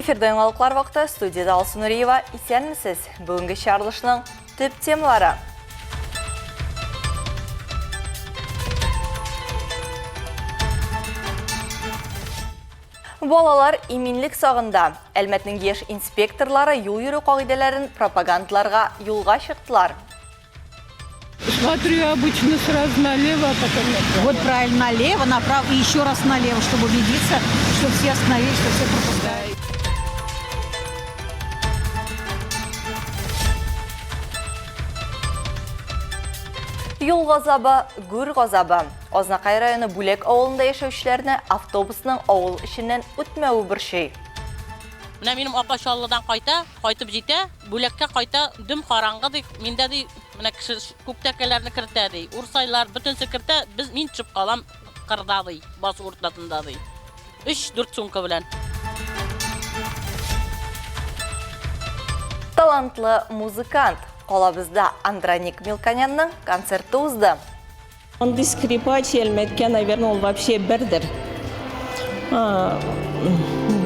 Эфирда яңалыклар вакыты, студиядә Алсу Нуриева. Исәнмесез! Бүгенге чыгарылышның төп темалары. Балалар иминлек сагында. Әлмәтнең яшь инспекторлары юл йөрү кагыйдәләрен пропагандаларга юлга чыктылар. Смотрю обычно сразу налево, а потом направо. Вот правильно, налево, направо и еще раз налево, чтобы убедиться, что все остановились, что все пропускают. Юл газабы, гүр газабы. Азнакай районы Бүләк авылында яшәүчеләрне автобусның авыл эченнән үтмәве борчый. Менә минем апа Чаллыдан кайта, кайтып җитә, Бүләккә кайта, дөм караңгы ди, миндә ди, менә кеше күктәкәләрне кертә ди, урсайлар, бөтенесе кертә, без мин төшеп калам кырда ди, басу уртасында ди. Өч-дүрт сумка белән. Талантлы музыкант, калабызда Андроник Мелконянның концерты узды. Андый скрипач Әлмәткә, наверное, ул вообще бердер.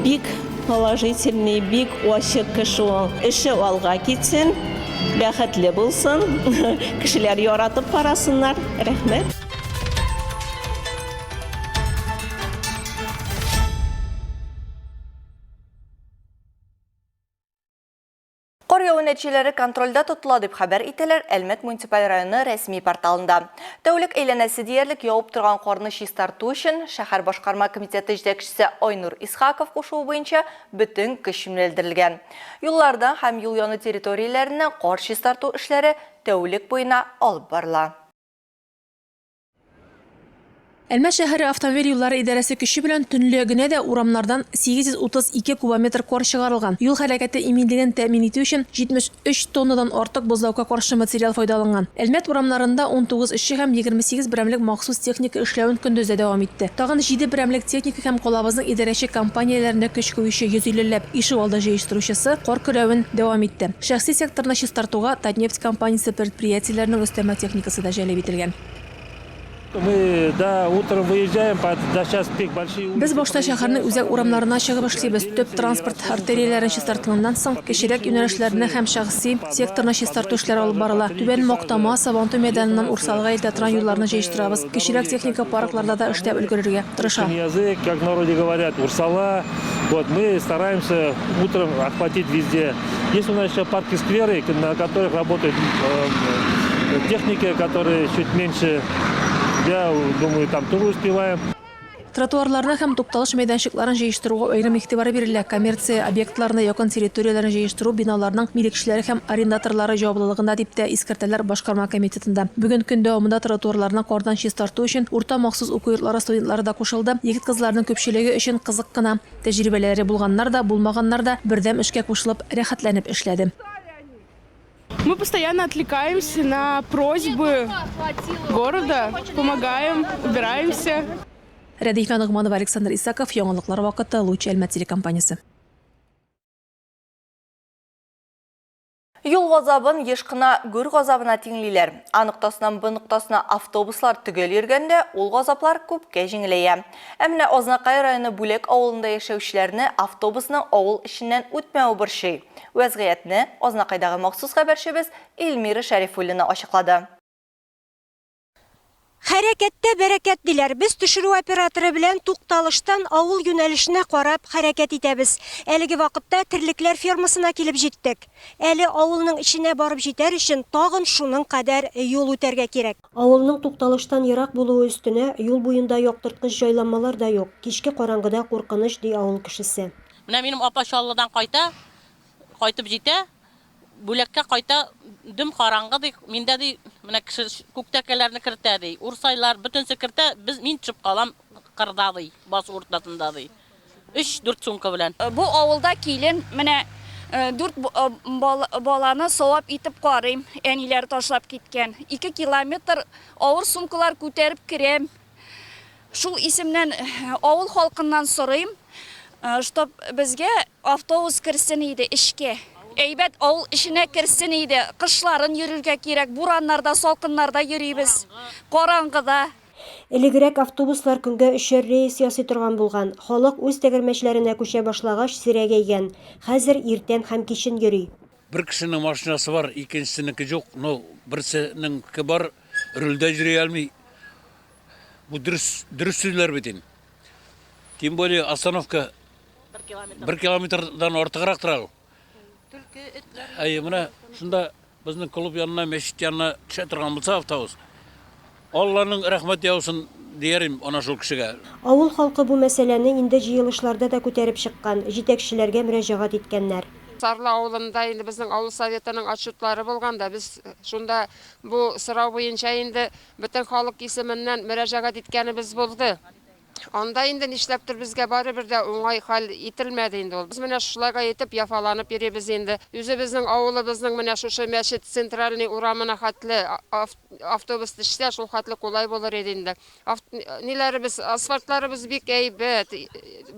Бик положительный, бик ачык кеше ул. Эше алга китсен, бәхетле булсын, кешеләр яратып карасыннар. Рәхмәт. Кар яву нәтиҗәләре контрольдә тотыла, дип хәбәр итәләр Әлмәт муниципаль районы рәсми порталында. Тәүлек әйләнәсе диярлек явып торган карны чистарту өчен шәһәр башкарма комитеты җитәкчесе Айнур Исхаков кушуы буенча бөтен көч юнәлдерелгән. Юллардан һәм юл яны территорияләреннән кар чистарту эшләре тәүлек буена алып барыла. Әлмәт шәһәре автомобиль юллары идарәсе көче белән төнлә генә дә урамнардан 832 кубометр кар чыгарылган. Юл хәрәкәте иминлеген тәэмин итү өчен 73 тоннадан артык бозлавыкка каршы материал файдаланган. Әлмәт урамнарында 19 эшче һәм 28 берәмлек махсус техника эшләвен көндез дә дәвам итте. Тагын җиде берәмлек техника һәм калабызның идарәче компанияләрендә көч куючы 150 ләп ишегалды җыештыручысы кар көрәвен дәвам итте. Шәхси секторны чистартуга Татнефть компаниясе предприятиеләренең өстәмә техникасы да җәлеп ителгән. Без башта шәһәрнең үзәк урамнарына чыгып эшлибез. Төп транспорт артерияләрен чистартылганнан соң, кечерәк юнәлешләрне һәм шәхси секторны чистарту эшләре алып барыла. Түбән Мактама, Сабантуй мәйданыннан Урсалга илтә торган юлларны җыештырабыз. Кечерәк техника паркларда да эшләп өлгерергә тырыша. Есть у нас еще парки, скверы, на которых работают техники, которые чуть меньше. Я думаю, там тоже успеваем. Тротуарларны һәм тукталыш мәйданчыкларын җыештыруга аерым игътибар бирелә. Коммерция объектларына якын территорияләрне җыештыру биналарның милекчеләре һәм арендаторлары җаваплылыгында, дип тә искәртәләр башкарма комитетында. Бүген көн дәвамында тротуарларны кардан чистарту өчен урта махсус уку йортлары студентлары да кушылды. Егет-кызларның күпчелеге өчен кызык кына. Тәҗрибәләре булганнар да, булмаганнар да бердәм эшкә кушылып, рәхәтләнеп эшләде. Мы постоянно отвлекаемся на просьбы города, помогаем, убираемся. Рәдифә Ногманова, Александр Исаков, Яңалыклар вакыты, Луч Әлмәт телекомпаниясе. Юл газабын еш кына гүр газабына тиңлиләр. А ноктасыннан Б ноктасына автобуслар төгәл йөргәндә, ул газаплар күпкә җиңеләя. Ә менә Азнакай районы Бүләк авылында яшәүчеләрне автобусның авыл эченнән үтмәве борчый. Вәзгыятьне Азнакайдагы махсус хәбәрчебез Эльмира Шәрифуллина ачыклады. Хәрәкәттә бәрәкәт диләр. Без төшерү операторы белән тукталыштан авыл юнәлешенә карап хәрәкәт итәбез. Әлеге вакытта терлекләр фермасына килеп җиттек. Әле авылның эченә барып җитәр өчен тагын шуның кадәр юл үтәргә кирәк. Авылның тукталыштан ерак булуы өстенә, юл буенда яктырткыч җайланмалар да юк, кичке караңгыда куркыныч, ди авыл кешесе. Менә минем апа Чаллыдан кайта, кайтып җитә, Бүләккә кайта, дөм караңгы, ди, миндә, ди, менә кеше күктәкәләрне кертә, ди, урсайлар, бөтенесе кертә, без, мин төшеп калам кырда, ди, басу уртасында, ди. Өч-дүрт сумка белән. Бу авылда килен, менә дүрт баланы савап итеп карыйм, әниләре ташлап киткән. Ике километр авыр сумкалар күтәреп керәм. Шул исемнән авыл халкыннан сорыйм, чтоб безгә автобус керсен иде эчкә. Әйбәт авыл эченә керсен иде. Кышларын йөрергә кирәк, бураннарда, салкыннарда йөрибез. Караңгыда. Элегрәк автобуслар көнгә өчәр рейс ясый торган булган. Халык үз тәгәрмәчләренә күчә башлагач, сирәгәйгән. Хәзер иртән һәм кичен йөри. Бер кешенең машинасы бар, икенчесенеке юк, но берсенеңке бар, рульдә йөри алмый. Бу дөрес, дөрес сүзләр бит инде. Тем более остановка бер километрдан артыграк тора ул. Төлке, этләр. Әйе, менә шунда безнең клуб янына, мәчет янына төшә торган булса автобус, Алланың рәхмәте яусын дияр идем ана шул кешегә. Авыл халкы бу мәсьәләне инде җыелышларда да күтәреп чыккан, җитәкчеләргә мөрәҗәгать иткәннәр. Сарлы авылында инде безнең авыл советының отчетлары булганда, без шунда бу сорау буенча инде бөтен халык исеменнән мөрәҗәгать иткәнебез булды. Анда инде нишләптер безгә барыбер дә уңай хәл ителмәде инде ул. Без менә шушылайга итеп яфаланып йөрибез инде. Үзебезнең авылыбызның менә шушы мәчет центральный урамына хәтле автобус төшсә, шул хәтле кулай булыр иде инде. Ниләребез, асфальтларыбыз бик әйбәт,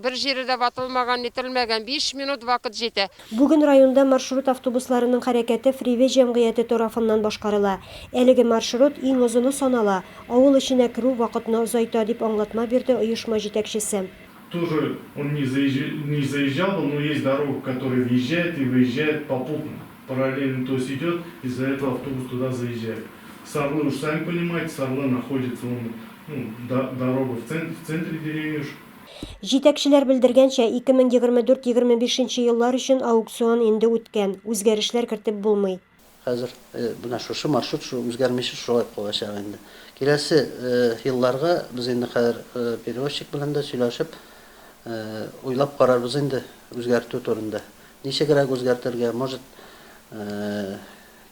бер җире дә ватылмаган, нителмәгән, биш минут вакыт җитә. Бүген районда маршрут автобусларының хәрәкәте Фривей җәмгыяте тарафыннан башкарыла. Әлеге маршрут иң озыны санала, Авыл эченә керү вакытны озайта, дип аңлатма бирде оешма җитәкчесе. Тоже он не не заезжал бы, но есть дорога, которая въезжает и выезжает попутно, параллельно, то есть идет, из-за этого автобус туда заезжает. Сарлы уж сами понимаете, Сарлы находится он, ну, дорога в в центре деревни уж. Җитәкчеләр белдергәнчә, 2024-25 нче еллар өчен аукцион инде үткән, үзгәрешләр кертеп булмый. Хәзер менә шушы маршрут шу үзгәрмичә шулай калачак инде. Киләсе елларга без инде хәзер перевозчик белән дә сөйләшеп, уйлап карарбыз инде үзгәртү турында. Ничегрәк үзгәртергә, может,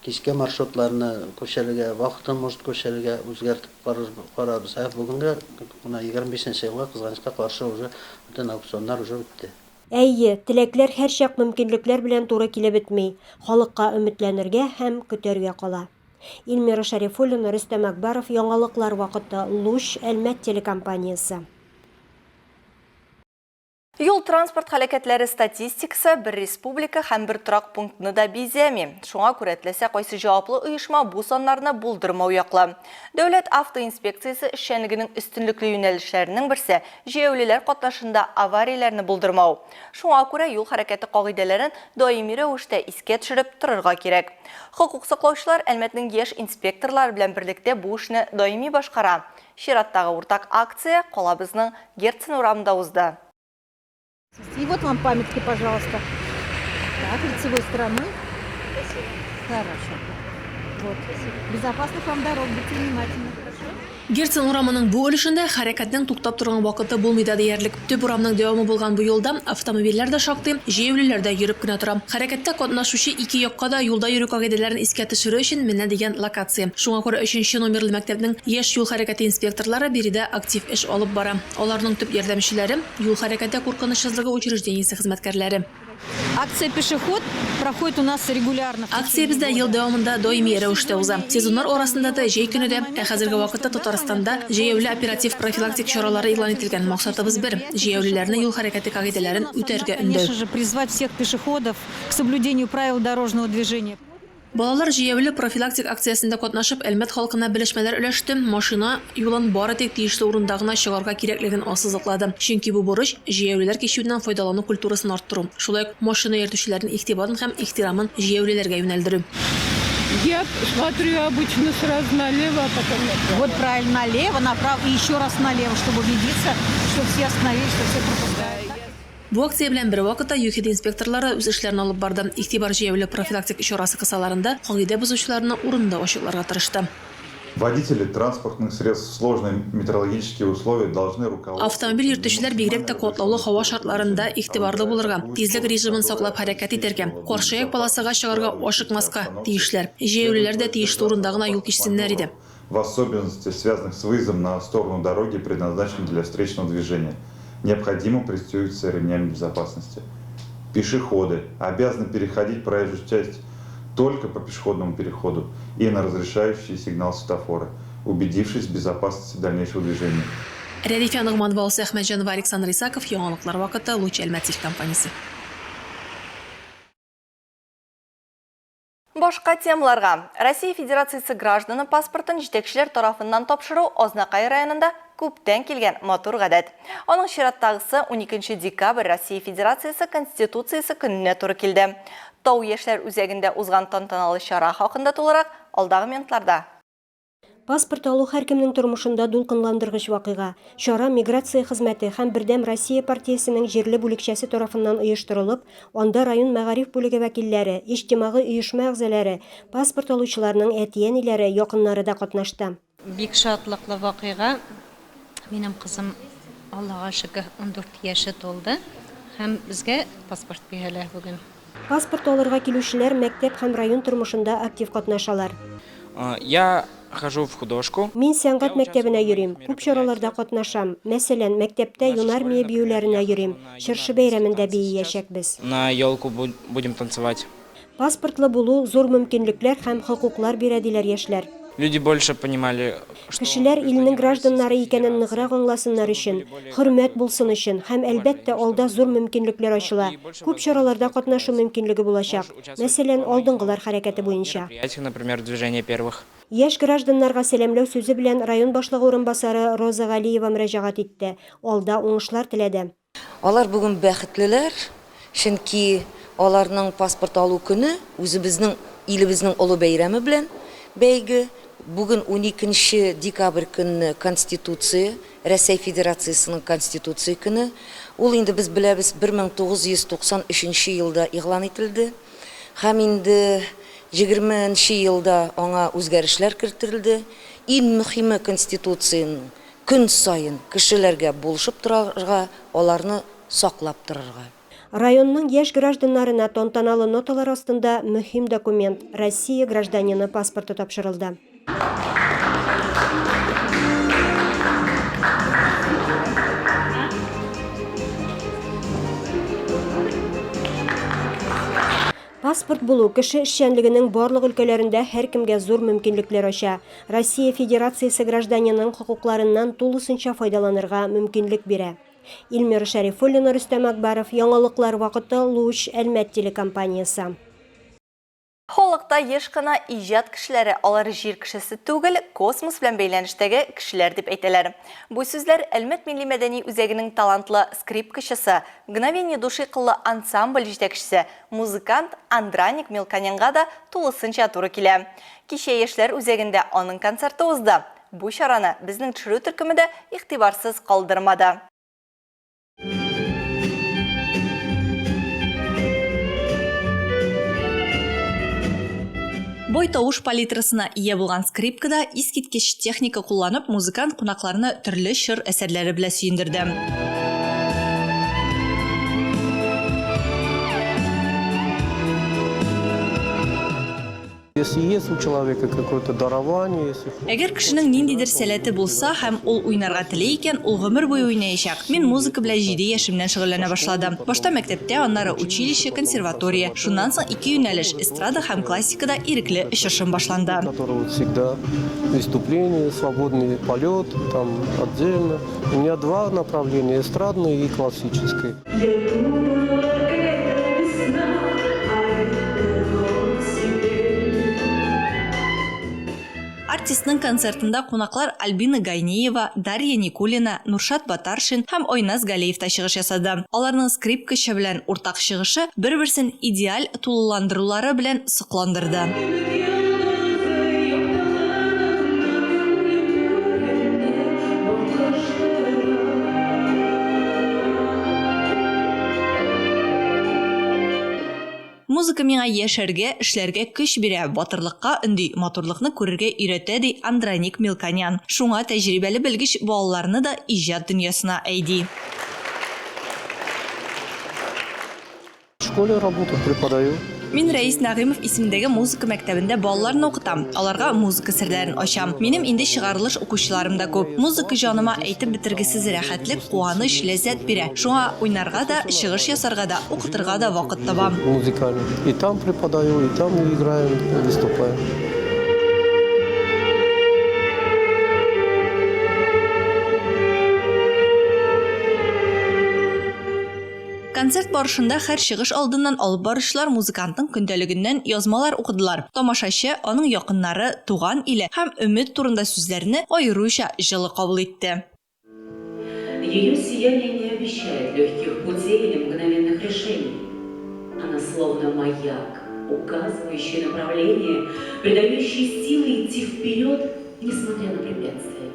кичке маршрутларны күчерергә, вакытын, может, күчерергә, үзгәртеп карарбыз. Ә бүгенгә, менә 25 нче елга, кызганычка каршы, уже бөтен аукционнар уже үтте. Әйе, теләкләр һәрчак мөмкинлекләр белән туры килеп бетми. Халыкка өметләнергә һәм көтәргә кала. Эльмира Шәрифуллина, Рөстәм Әкбаров, Яңалыклар вакыты, Луч, Әлмәт телекомпаниясе. Юл-транспорт һәлакәтләре статистикасы бер республика һәм бер торак пунктны да бизәми. Шуңа күрә теләсә кайсы җаваплы оешма бу саннарны булдырмау яклы. Дәүләт автоинспекциясе эшчәнлегенең өстенлекле юнәлешләренең берсе, җәяүлеләр катнашында аварияләрне булдырмау. Шуңа күрә юл хәрәкәте кагыйдәләрен даими рәвештә искә төшереп торырга кирәк. Хокук саклаучылар Әлмәтнең яшь инспекторлары белән берлектә бу эшне даими башкара. Чираттагы уртак акция калабызның Герцен урамында узды. И вот вам памятки, пожалуйста. Так, лицевой стороной. Спасибо. Хорошо. Вот. Безопасных вам дорог, будьте внимательны, хорошо? Герцен урамының бу өлешендә хәрәкәтнең туктап торган вакыты булмый да диярлек. Төп урамның дәвамы булган бу юлда автомобильләр дә шактый, җәяүлеләр дә йөреп кенә тора. Хәрәкәттә катнашучы ике якка да юлда йөрү кагыйдәләрен искә төшерү өчен менә дигән локация. Шуңа күрә өченче номерлы мәктәпнең яшь юл хәрәкәте инспекторлары биредә актив эш алып бара. Аларның төп ярдәмчеләре, юл хәрәкәте куркынычсызлыгы учреждениесе хезмәткәрләре. Акция Пешеход проходит у нас регулярно. Акция бездә ел дәвамында даими рәвештә уза. Сезоннар арасында да, җәй көне дә. Ә хәзерге вакытта Татарстанда җәяүле оператив профилактик чаралары игълан ителгән. Максатыбыз бер, җәяүлеләрне юл хәрәкәте кагыйдәләрен үтәргә өндәү. Конечно же, призвать всех пешеходов к соблюдению правил дорожного движения. Балалар җәяүле профилактик акциясендә катнашып, Әлмәт халкына белешмәләр өләште, машина юлын бары тик тиешле урында гына чыгарга кирәклеген ассызыклады. Чөнки бу бурыч, җәяүлеләр кичүеннән файдалану культурасын арттыру, шулай ук машина йөртүчеләрнең игътибарын һәм ихтирамын җәяүлеләргә юнәлдерү. Я смотрю обычно сразу налево, а потом направо. Вот правильно, налево, направо и еще раз налево, чтобы убедиться, что все остановились, что все пропускают. Бу акция белән бер вакытта ЮХИДИ инспекторлары үз эшләрен алып барды. Игътибар җәяүле профилактик чарасы кысаларында кагыйдә бозучыларны урында ачыкларга тырышты. Водители транспортных средств в сложные метеорологические условия должны руководствоваться. Автомобиль йөртүчеләр бигрәк тә катлаулы һава шартларында игътибарлы булырга, тизлек режимын саклап хәрәкәт итәргә, каршы як полосага чыгарга ашыкмаска тиешләр. Җәяүлеләр дә тиешле урында гына юл кичсеннәр иде. в особенности связанных с выездом на сторону дороги, предназначенной для встречного движения. Необходимо пристегиваться ремнями безопасности. Пешеходы обязаны переходить проезжую часть только по пешеходному переходу и на разрешающий сигнал светофора, убедившись в безопасности дальнейшего движения. Рәдифә Ногманова, Алсу Әхмәтҗанова, Александр Исаков, Яңалыклар вакыты, Луч Әлмәт телекомпаниясе. Башка темаларга. Россия Федерациясе гражданы паспортын җитәкчеләр тарафыннан тапшыру Азнакай районында күптән килгән матур гадәт. Аның чираттагысы 12 декабрь Россия Федерациясе Конституциясе көненә туры килде. Тау яшьләр үзәгендә узган тантаналы чара хакында тулырак алдагы минутларда. Паспорт алу һәркемнең тормышында дулкынландыргыч вакыйга. Чара миграция хезмәте һәм Бердәм Россия партиясенең җирле бүлекчәсе тарафыннан оештырылып, анда район мәгариф бүлеге вәкилләре, иҗтимагый оешма әгъзалары, паспорт алучыларның әти-әниләре, якыннары да катнашты. Бик шатлыклы вакыйга. Минем кызым, Аллага шөкер, 14 яше тулды һәм безгә паспорт бирәләр бүген. Паспорт алырга килүчеләр мәктәп һәм район тормышында актив катнашалар. Я хожу в художку. Мин сәнгать мәктәбенә йөрим, күп чараларда катнашам. Мәсәлән, мәктәптә Юнармия биюләренә йөрим, Чыршы бәйрәмендә бииячәкбез. На елку будем танцевать. Паспортлы булу зур мөмкинлекләр һәм хокуклар бирә, диләр яшьләр. Люди больше понимали, что. Кешеләр илнең гражданнары икәнен ныграк аңласыннар өчен, хөрмәт булсын өчен һәм, әлбәттә, алда зур мөмкинлекләр ачыла, күп чараларда катнашу мөмкинлеге булачак, мәсәлән, Алдынгылар хәрәкәте буенча. Например, Движение первых. Яшь гражданнарга сәламләү сүзе белән район башлыгы урынбасары Роза Галиева мөрәҗәгать итте, алда уңышлар теләде. Алар бүген бәхетлеләр, чөнки аларның паспорт алу көне үзебезнең илебезнең олы бәйрәме белән бәйге. Бүген уникенче декабрь көнне Конституция, Рәсәй Федерациясенең Конституция көне. Ул инде без беләбез 1993 нче елда игълан ителде. Һәм инде 20 нче елда аңа үзгәрешләр кертелде. Иң мөхиме Конституциянең Көн саен кешеләргә булышып торырга, аларны саклап торырга. Районның яшь гражданнарына тантаналы ноталар астында мөһим документ, Россия гражданины паспорты тапшырылды. Паспорт булу кеше эшчәнлегенең барлык өлкәләрендә һәркемгә зур мөмкинлекләр ача, Россия Федерациясе гражданинының хокукларыннан тулысынча файдаланырга мөмкинлек бирә. Эльмира Шәрифуллина, Рөстәм Акбаров, Яңалыклар вакыты, Луч, Әлмәт телекомпаниясе. Халыкта еш кына иҗат кешеләре алар җир кешесе түгел, космос белән бәйләнештәге кешеләр дип әйтәләр. Бу сүзләр Әлмәт милли мәдәни үзәгенең талантлы скрипкачысы, Мгновение души кыллы ансамбль җитәкчесе, музыкант Андраник Мелконянга да тулысынча туры килә. Кичә Яшьләр үзәгендә аның концерты узды. Бу чараны безнең төшерү төркеме дә игътибарсыз калдырмады. Бай тавыш палитрасына ия булган скрипкада искиткеч техника кулланып, музыкант кунакларны төрле чор әсәрләре белән сөендерде. Если есть у человека какое-то дарование, если... Әгәр кешенең ниндидер сәләте булса һәм ул уйнарга тели икән, ул гомер буе уйнаячак. Мин музыка белән җиде яшемнән шөгыльләнә башладым. Башта мәктәптә, аннары училище, консерватория. Шуннан соң ике юнәлеш, эстрада һәм классикада ирекле очышым башланды. Который вот всегда выступление, свободный полет, там отдельно. У меня два направления, эстрадное и классическое. Артистның концертында кунаклар Альбина Гайниева, Дарья Никулина, Нуршат Батаршин һәм Айназ Галиев та чыгыш ясады. Аларның скрипкачы белән уртак чыгышы бер-берсен идеаль тулыландырулары белән сокландырды. Музыка миңа яшәргә, эшләргә көч бирә, батырлыкка өнди, матурлыкны күрергә өйрәтә, ди Андроник Мелконян. Шуңа тәҗрибәле белгеч балаларны да иҗат дөньясына әйди. В школе работаю, преподаю. Мин Рәис Нәгыймов исемендәге музыка мәктәбендә балаларны укытам, аларга музыка серләрен ачам. Минем инде чыгарылыш укучыларым да күп. Музыка җаныма әйтеп бетергесез рәхәтлек, куаныч, ләззәт бирә. Шуңа уйнарга да, чыгыш ясарга да, укытырга да вакыт табам. Музыкальный. И там преподаю, и там играем, выступаем. Концерт барышында һәр чыгыш алдыннан алып баручылар музыкантның көндәлегеннән язмалар укыдылар. Тамашачы аның якыннары, туган иле һәм өмет турында сүзләрне аеруча җылы кабул итте. Ее сияние не обещает легких путей или мгновенных решений. Она словно маяк, указывающий направление, придающий силы идти вперед, несмотря на препятствия.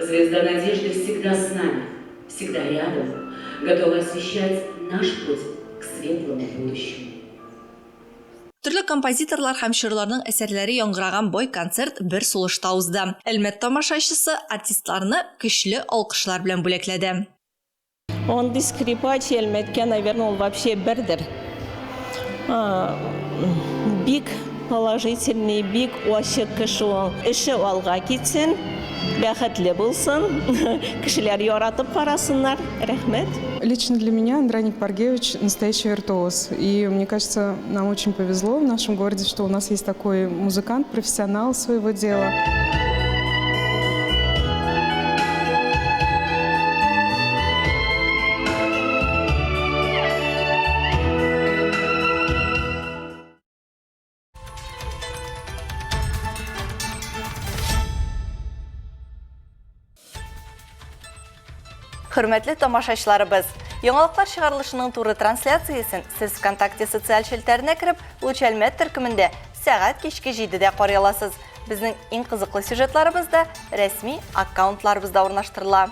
Звезда надежды всегда с нами, всегда рядом, готова освещать наш путь к светлому будущему. Төрле композиторлар һәм чорларның әсәрләре яңгыраган бай концерт бер сулышта узды. Әлмәт тамашачысы артистларны көчле алкышлар белән бүләкләде. Андый скрипач Әлмәткә, наверное, ул вообще бердер. Бик положительный, бик ачык кеше ул. Эше алга китсен, бәхетле булсын, кешеләр яратып карасыннар. Рәхмәт. Лично для меня Андраник Паргевич настоящий виртуоз. И мне кажется, нам очень повезло в нашем городе, что у нас есть такой музыкант, профессионал своего дела. Хөрмәтле тамашачыларыбыз, яңалыклар чыгарылышының туры трансляциясен сез ВКонтакте социаль челтәренә кереп, Луч Әлмәт төркемендә сәгать кичке 7-дә карый аласыз. Безнең иң кызыклы сюжетларыбыз да рәсми аккаунтларыбызда урнаштырыла.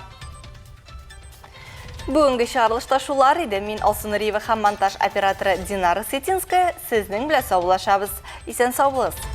Бүгенге чыгарылышта шулар иде. Мин Алсу Нуриева һәм монтаж операторы Динара Сытинская сезнең белән саубуллашабыз. Исән сау булыгыз.